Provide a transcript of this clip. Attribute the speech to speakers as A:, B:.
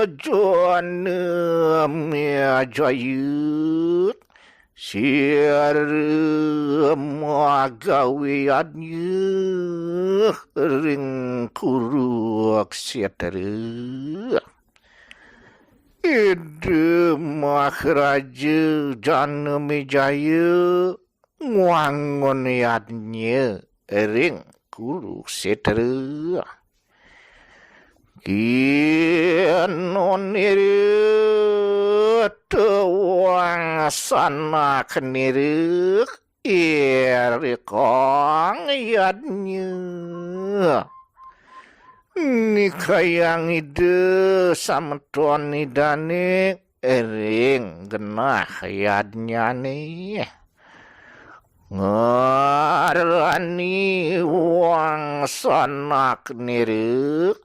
A: Jana Jaya Siara gaweannya ring Kurukshetra. Ida Maharaja Janamejaya ngwangun yadnya ring Kurukshetra. Kinon tuang sana kenirik irikong yadnya. Nikayang ide sameton idane ring genah yadnyane. Ngarani wang sanak nirik.